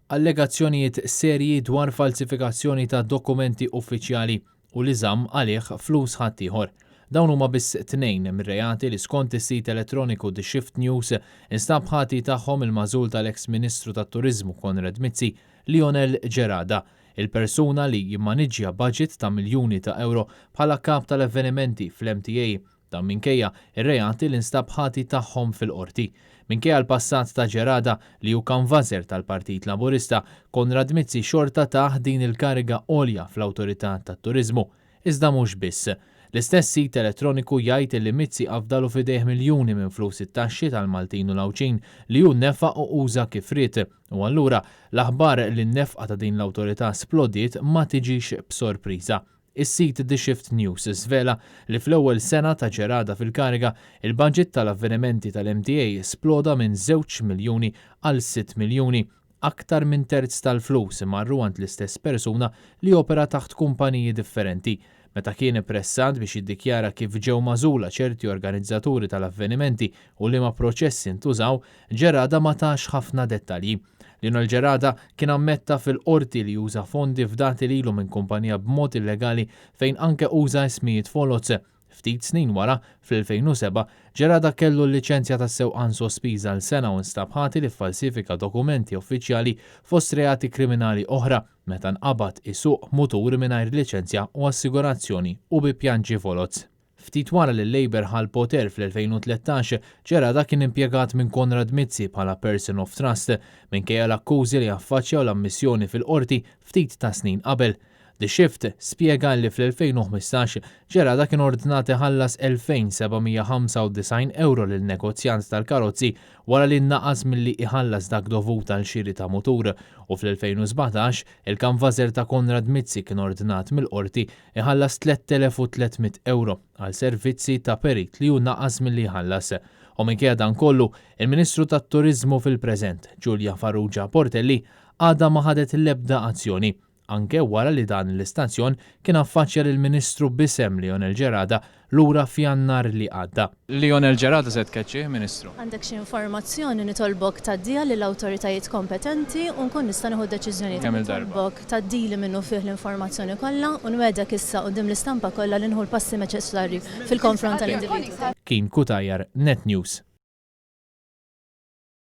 Allegazzjonijiet serji dwar falsifikazzjoni ta' dokumenti uffiċjali u li żamm għalih flus ħaddieħor. Dawn huma biss tnejn mir-reati li skont is-sit elettroniku The Shift News instab ħati tagħhom il-magħżul tal-eks Ministru tat-Turiżmu Konrad Mizzi, Lionel Gerada, il-persuna li jimmaniġġja budget ta' miljuni ta' ewro bħala kap tal-avvenimenti fl-MTA. Dan minkejja r-reati li nstab ħati tagħhom fil-Qorti. Minkejja l-passat ta' Gerada, li hu kanvaser tal-Partit Laburista, Konrad Mizzi xorta tah din il-kariga għolja fl-Awtorità tat-Turiżmu. Iżda mhux biss. L-istess sit elettroniku jgħid illi Mizzi afdalu f'idejh miljuni minn flus it-taxxi tal-Maltin u l-Għawdxin li hu nefaq u uża kif ried. U allura, l-aħbar li n-nefqa ta' din l-awtorità splodiet ma tiġix b'sorpriża. Is-sit The Shift News żvela li fl-ewwel sena ta' Gerada fil-kariga, il-baġit tal-avvenimenti tal-MTA sploda minn żewġ miljuni għal sitt miljuni. Aktar minn terz tal-flus marru għand l-istess persuna li opera taħt kumpaniji differenti. Meta kien ippressat biex jiddikjara kif ġew magħżula ċerti organizzaturi tal-avvenimenti u liema proċessi ntużaw, Gerada ma tax ħafna dettalji. Lionel Gerada kien ammetta fil-Qorti li uża fondi fdati lilu minn kumpanija b'mod illegali fejn anke uża ismijiet foloz. Ftit snin wara, fl-2007, Gerada kellu l-liċenzja tas-sewqan sospiża għal sena u nstab ħati li ffalsifika dokumenti uffiċjali fost reati kriminali oħra meta nqabad isuq mutur mingħajr liċenzja u assigurazzjoni u bi pjanċi foloz. Ftit wara li l-Labour ħa l-poter fl-2013, Gerada kien impjegat minn Konrad Mizzi bħala person of trust, minkejja l-akkużi li affaċċja u l-ammissjoni fil-Qorti ftit tas-snin qabel. The Shift spjega li fl-2015, Gerada kien ordnat iħallas 2,795 ewro lil negozjant tal-karozzi wara li naqas milli iħallas dak dovut għal xiri ta' mutur u fl-2017, il-kanvażer ta' Konrad Mizzi kien ordnat mill-Qorti iħallas 3,300 ewro għal servizzi ta' perit li hu naqas milli jħallas. U minkejja dan kollu, il-Ministru tat-Turiżmu fil-preżent, Julia Farrugia Portelli, għadha ma ħadet l-ebda azzjoni, anke wara li dan l-istazzjon kien affaċċja lill-Ministru b'isem Lionel Gerada lura f'Jannar li għadda. Lionel Gerada se tkeċċih, Ministru? Għandek xi informazzjoni nitolbok tgħaddiha lill-awtoritajiet kompetenti u nkun nista' nieħu d-deċiżjonijiet. Kemm-il darba. Nitolbok tgħaddili minnufih l-informazzjoni kollha u nwegħdek issa quddiem l-istampa kollha li nieħu l-passi neċessarji fil-konfront tal-individwu. Keen Cutajar, Net News.